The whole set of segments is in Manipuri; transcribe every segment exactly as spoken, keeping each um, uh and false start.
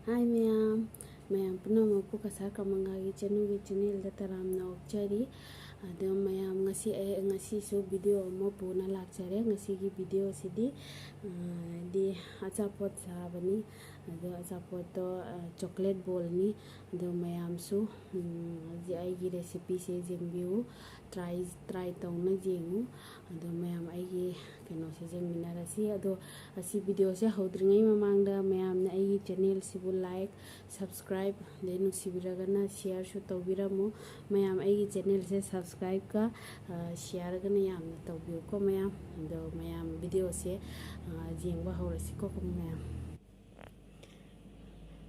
ꯍꯥꯏ ꯃꯌꯥꯝ, ꯃꯌꯥꯝ ꯄꯨꯝꯅꯃꯛꯄꯨ ꯀꯁꯥꯔ ꯀꯃꯪꯒꯥꯒꯤ ꯆꯅꯨꯒꯤ ꯆꯦꯅꯦꯜꯗ ꯇꯔꯥꯝꯅ ꯑꯣꯛꯆꯔꯤ꯫ ꯑꯗꯣ ꯃꯌꯥꯝ, ꯉꯁꯤ ꯑꯩ, ꯉꯁꯤꯁꯨ ꯚꯤꯗꯤꯑꯣ ꯑꯃ ꯄꯨꯅ ꯂꯥꯛꯆꯔꯦ꯫ ꯉꯁꯤꯒꯤ ꯚꯤꯗꯤꯑꯣꯁꯤꯗꯤ, ꯑ, ꯗꯤ ꯑꯆꯥꯄꯣꯠ ꯆꯥꯕꯅꯤ꯫ ꯑꯗꯣ ꯑꯆꯥꯄꯣꯠꯇꯣ, ꯑ, ꯆꯣꯀ꯭ꯂꯦꯠ ꯕꯣꯜꯅꯤ꯫ ꯑꯗꯣ ꯃꯌꯥꯝꯁꯨ, ꯎꯝ, ꯍꯧꯖꯤꯛ ꯑꯩꯒꯤ ꯔꯦꯁꯤꯄꯤꯁꯦ ꯌꯦꯡꯕꯤꯌꯨ, ꯇ꯭ꯔꯥꯏ, ꯇ꯭ꯔꯥꯏ ꯇꯧꯅ ꯌꯦꯡꯉꯨ꯫ ꯑꯗꯣ ꯃꯌꯥꯝ ꯑꯩꯒꯤ ꯀꯩꯅꯣꯁꯦ ꯌꯦꯡꯃꯤꯟꯅꯔꯁꯤ꯫ ꯑꯗꯣ ꯑꯁꯤ ꯚꯤꯗꯤꯑꯣꯁꯦ ꯍꯧꯗ꯭ꯔꯤꯉꯩ ꯃꯃꯥꯡꯗ ꯃꯌꯥꯝꯅ ꯑꯩꯒꯤ ꯆꯦꯅꯦꯜꯁꯤꯕꯨ ꯂꯥꯏꯛ, ꯁꯕꯁꯀ꯭ꯔꯥꯏꯕ, ꯑꯗꯩ ꯅꯨꯡꯁꯤꯕꯤꯔꯒꯅ ꯁꯤꯌꯥꯔꯁꯨ ꯇꯧꯕꯤꯔꯝꯃꯨ꯫ ꯃꯌꯥꯝ ꯑꯩꯒꯤ ꯆꯦꯅꯦꯜꯁꯦ ꯁꯕꯁꯀ꯭ꯔꯥꯏꯕꯀ, ꯑ, ꯁꯤꯌꯥꯔꯒꯅ ꯌꯥꯝꯅ ꯇꯧꯕꯤꯌꯨꯀꯣ ꯃꯌꯥꯝ꯫ ꯑꯗꯣ ꯃꯌꯥꯝ ꯚꯤꯗꯤꯑꯣꯁꯦ, ꯑ, ꯌꯦꯡꯕ ꯍꯧꯔꯁꯤꯀꯣ ꯃꯌꯥꯝ꯫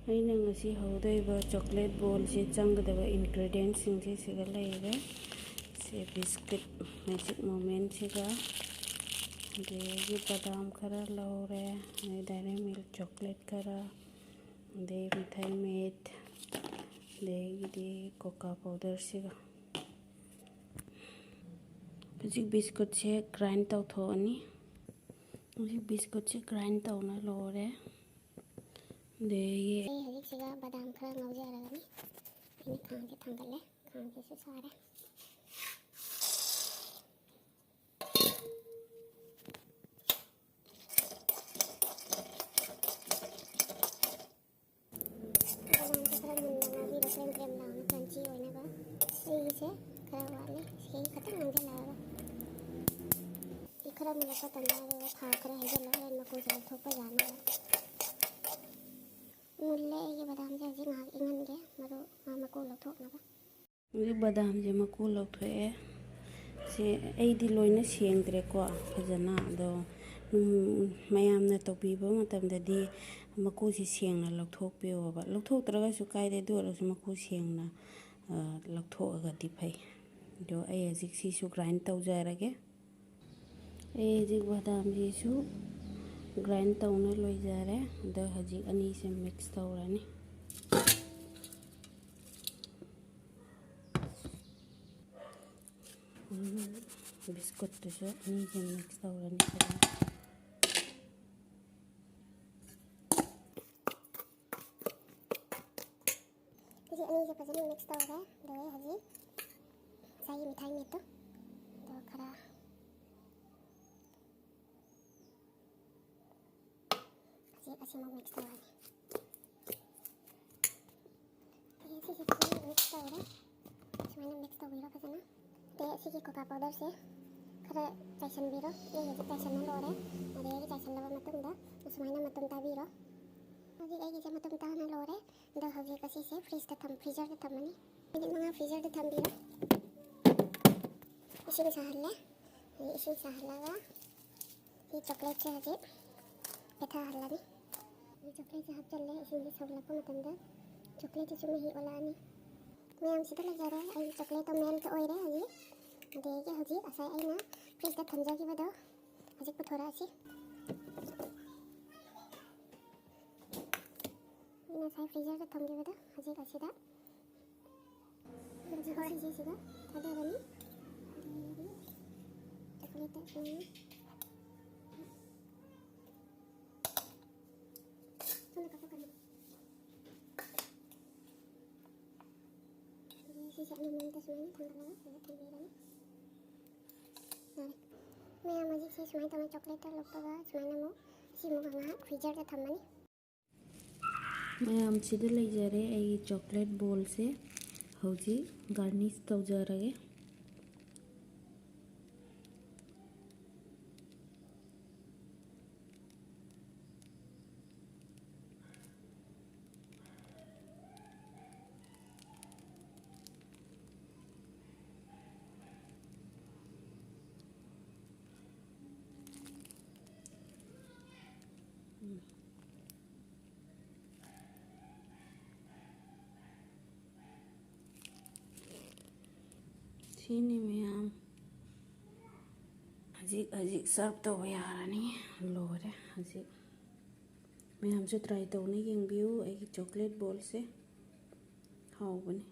ꯑꯩꯅ ꯉꯁꯤ ꯍꯧꯗꯣꯏꯕ ꯆꯣꯀ꯭ꯂꯦꯠ ꯕꯣꯜꯁꯤ ꯆꯪꯒꯗꯕ ꯏꯟꯒ꯭ꯔꯤꯗꯤꯌꯦꯟꯁꯤꯡꯁꯤ ꯁꯤꯗ ꯂꯩꯔꯦ꯫ ꯁꯤ ꯕꯤꯁꯀꯤꯠ ꯃꯦꯖꯤꯛ ꯃꯣꯃꯦꯟꯁꯤꯒ, ꯑꯗꯒꯤ ꯕꯗꯥꯝ ꯈꯔ ꯂꯧꯔꯦ, ꯑꯗꯩ ꯗꯥꯏꯔꯤ ꯃꯤꯜꯛ ꯆꯣꯀ꯭ꯂꯦꯠ ꯈꯔ, ꯑꯗꯩ ꯃꯤꯊꯥꯏ ꯃꯦꯠ, ꯑꯗꯒꯤꯗꯤ ꯀꯣꯀꯥ ꯄꯥꯎꯗꯔꯁꯤꯒ꯫ ꯍꯧꯖꯤꯛ ꯕꯤꯁꯀꯨꯠꯁꯦ ꯒ꯭ꯔꯥꯏꯟ ꯇꯧꯊꯣꯛꯑꯅꯤ꯫ ꯍꯧꯖꯤꯛ ꯕꯤꯁꯀꯨꯠꯁꯦ ꯒ꯭ꯔꯥꯏꯟ ꯇꯧꯅ ꯂꯣꯏꯔꯦ꯫ ꯑꯗꯒꯤ ꯑꯩ ꯍꯧꯖꯤꯛꯁꯤꯒ ꯕꯗꯥꯝ ꯈꯔ ꯉꯧꯖꯔꯒꯅꯤ꯫ ꯑꯩꯅ ꯈꯥꯡꯁꯦ ꯊꯥꯡꯒꯠꯂꯦ, ꯈꯥꯡꯁꯤꯁꯨ ꯁꯥꯔꯦ꯫ ꯕꯗꯥꯝꯁꯦ ꯈꯔ ꯃꯨꯟꯅ ꯉꯧꯕꯤꯔꯣ, ꯀ꯭ꯔꯦꯝ ꯀ꯭ꯔꯦꯝ ꯂꯥꯎꯅ ꯀ꯭ꯔꯟꯆꯤ ꯑꯣꯏꯅꯕ꯫ ꯑꯩꯒꯤꯁꯦ ꯈꯔ ꯋꯥꯠꯂꯤ, ꯁꯤ ꯈꯤꯇꯪ ꯉꯧꯁꯤꯜꯂꯛꯑꯒ꯫ ꯁꯤ ꯈꯔ ꯃꯨꯜꯂꯛꯄ ꯇꯥꯟꯖꯥꯗꯨꯗ ꯊꯥꯎ ꯈꯔ ꯍꯩꯖꯤꯜꯂꯒ ꯑꯩ ꯃꯀꯨꯁꯦ ꯂꯧꯊꯣꯛꯄ ꯌꯥꯅꯕ꯫ ꯃꯨꯜꯂꯦ ꯑꯩꯒꯤ ꯕꯗꯥꯝꯁꯦ, ꯍꯧꯖꯤꯛ ꯉꯥꯏꯍꯥꯛ ꯏꯪꯍꯟꯒꯦ, ꯃꯔꯨ, ꯃꯥ ꯃꯀꯨ ꯂꯧꯊꯣꯛꯅꯕ꯫ ꯍꯧꯖꯤꯛ ꯕꯗꯥꯝꯁꯦ ꯃꯀꯨ ꯂꯧꯊꯣꯛꯑꯦ꯫ ꯁꯤ ꯑꯩꯗꯤ ꯂꯣꯏꯅ ꯁꯦꯡꯗ꯭ꯔꯦꯀꯣ ꯐꯖꯅ, ꯑꯗꯣ, ꯎꯝ, ꯃꯌꯥꯝꯅ ꯇꯧꯕꯤꯕ ꯃꯇꯝꯗꯗꯤ ꯃꯀꯨꯁꯤ ꯁꯦꯡꯅ ꯂꯧꯊꯣꯛꯄꯤꯌꯣꯕ꯫ ꯂꯧꯊꯣꯛꯇ꯭ꯔꯒꯁꯨ ꯀꯥꯏꯗꯦ, ꯑꯗꯨ ꯑꯣꯏꯔꯒꯁꯨ ꯃꯀꯨ ꯁꯦꯡꯅ, ꯑ, ꯂꯧꯊꯣꯛꯑꯒꯗꯤ ꯐꯩ꯫ ꯑꯗꯣ ꯑꯩ ꯍꯧꯖꯤꯛ ꯁꯤꯁꯨ ꯒ꯭ꯔꯥꯏꯟ ꯇꯧꯖꯔꯒꯦ꯫ ꯑꯩ ꯍꯧꯖꯤꯛ ꯕꯗꯥꯝꯁꯤꯁꯨ ꯒ꯭ꯔꯥꯏꯟ ꯇꯧꯅ ꯂꯣꯏꯖꯔꯦ꯫ ꯑꯗꯣ ꯍꯧꯖꯤꯛ ꯑꯅꯤꯁꯦ ꯃꯤꯛꯁ ꯇꯧꯔꯅꯤ꯫ ꯕꯤꯁꯀꯨꯠꯇꯨꯁꯨ ꯑꯅꯤꯁꯦ ꯃꯤꯛꯁ ꯇꯧꯔꯅꯤ ꯈꯔ꯫ ꯑꯁꯤꯃꯨꯛ mix ꯇꯧꯔꯅꯤ꯫ ꯑꯗꯒꯤ ꯁꯤꯁꯦ ꯐꯖꯅ mix ꯇꯧꯔꯦ꯫ ꯁꯨꯃꯥꯏꯅ mix ꯇꯧꯕꯤꯔꯣ ꯐꯖꯅ꯫ ꯑꯗꯩ ꯑꯁꯤꯒꯤ cocoa powderꯁꯦ ꯈꯔ ꯆꯥꯏꯁꯤꯟꯕꯤꯔꯣ꯫ ꯑꯩ ꯍꯧꯖꯤꯛ ꯆꯥꯏꯁꯤꯟꯕ ꯂꯣꯏꯔꯦ꯫ ꯑꯗꯒꯤ ꯆꯥꯏꯁꯤꯜꯂꯕ ꯃꯇꯨꯡꯗ ꯑꯁꯨꯃꯥꯏꯅ ꯃꯇꯨꯝ ꯇꯥꯕꯤꯔꯣ꯫ ꯍꯧꯖꯤꯛ ꯑꯩꯒꯤꯁꯦ ꯃꯇꯨꯝ ꯇꯥꯅ ꯂꯣꯏꯔꯦ꯫ ꯑꯗꯣ ꯍꯧꯖꯤꯛ ꯑꯁꯤꯁꯦ fridgeꯇ ꯊꯝ, freezerꯗ ꯊꯝꯃꯅꯤ꯫ ꯃꯤꯅꯤꯠ ꯃꯉꯥ freezerꯗ ꯊꯝꯕꯤꯔꯣ꯫ ꯏꯁꯤꯡ ꯁꯥꯍꯜꯂꯦ꯫ ꯍꯧꯖꯤꯛ ꯏꯁꯤꯡ ꯁꯥꯍꯜꯂꯒ ꯁꯤ chocolateꯁꯦ ꯍꯧꯖꯤꯛ ꯄꯦꯠꯊꯍꯜꯂꯅꯤ꯫ ꯍꯧꯖꯤꯛ chocolateꯁꯦ ꯍꯥꯞꯆꯜꯂꯦ꯫ ꯏꯁꯤꯡꯁꯦ ꯁꯧꯒꯠꯂꯛꯄ ꯃꯇꯝꯗ chocolateꯁꯤꯁꯨ ꯃꯍꯤ ꯑꯣꯜꯂꯛꯑꯅꯤ꯫ ꯃꯌꯥꯝꯁꯤꯗ ꯂꯩꯖꯔꯦ꯫ ꯑꯩ chocolateꯇꯣ melt ꯑꯣꯏꯔꯦ ꯍꯧꯖꯤꯛ꯫ ꯑꯗꯒꯤ ꯍꯧꯖꯤꯛ ꯉꯁꯥꯏ ꯑꯩꯅ fridgeꯇ ꯊꯝꯖꯈꯤꯕꯗꯣ ꯍꯧꯖꯤꯛ ꯄꯨꯊꯣꯔꯛꯑꯁꯤ꯫ ꯑꯩꯅ ꯉꯁꯥꯏ freezerꯗ ꯊꯝꯈꯤꯕꯗꯣ ꯍꯧꯖꯤꯛ ꯑꯁꯤꯗ ꯍꯧꯖꯤꯛ ꯑꯁꯤꯁꯤꯗ ꯊꯥꯗꯔꯅꯤ꯫ ꯑꯗꯒꯤ chocolateꯇ ꯁꯨꯃꯥꯏꯅ ꯁꯣꯝꯗ ꯀꯥꯞꯊꯣꯛꯀꯅꯤ꯫ ꯑꯗꯒꯤ ꯁꯤꯁꯦ ꯑꯃꯃꯝꯇ ꯁꯨꯃꯥꯏꯅ ꯊꯥꯡꯒꯠꯂꯒ ꯁꯤꯗ ꯊꯝꯕꯤꯔꯅꯤ꯫ ꯌꯥꯔꯦ꯫ ꯃꯌꯥꯝ ꯍꯧꯖꯤꯛꯁꯦ ꯁꯨꯃꯥꯏꯅ ꯇꯧꯅ chocolateꯇ ꯂꯨꯞꯄꯒ ꯁꯨꯃꯥꯏꯅ ꯑꯃꯨꯛ ꯁꯤꯃꯨꯛ ꯉꯥꯏꯍꯥꯛ freezerꯗ ꯊꯝꯃꯅꯤ꯫ ꯃꯌꯥꯝꯁꯤꯗ ꯂꯩꯖꯔꯦ ꯑꯩꯒꯤ chocolate ballꯁꯦ꯫ ꯍꯧꯖꯤꯛ garnish ꯇꯧꯖꯔꯒꯦ꯫ ꯁꯤꯅꯤ ꯃꯌꯥꯝ꯫ ꯍꯧꯖꯤꯛ, ꯍꯧꯖꯤꯛ serve ꯇꯧꯕ ꯌꯥꯔꯅꯤ꯫ ꯂꯣꯏꯔꯦ ꯍꯧꯖꯤꯛ꯫ ꯃꯌꯥꯝꯁꯨ try ꯇꯧꯅ ꯌꯦꯡꯕꯤꯌꯨ ꯑꯩꯒꯤ chocolate ballꯁꯦ꯫ ꯍꯥꯎꯕꯅꯤ꯫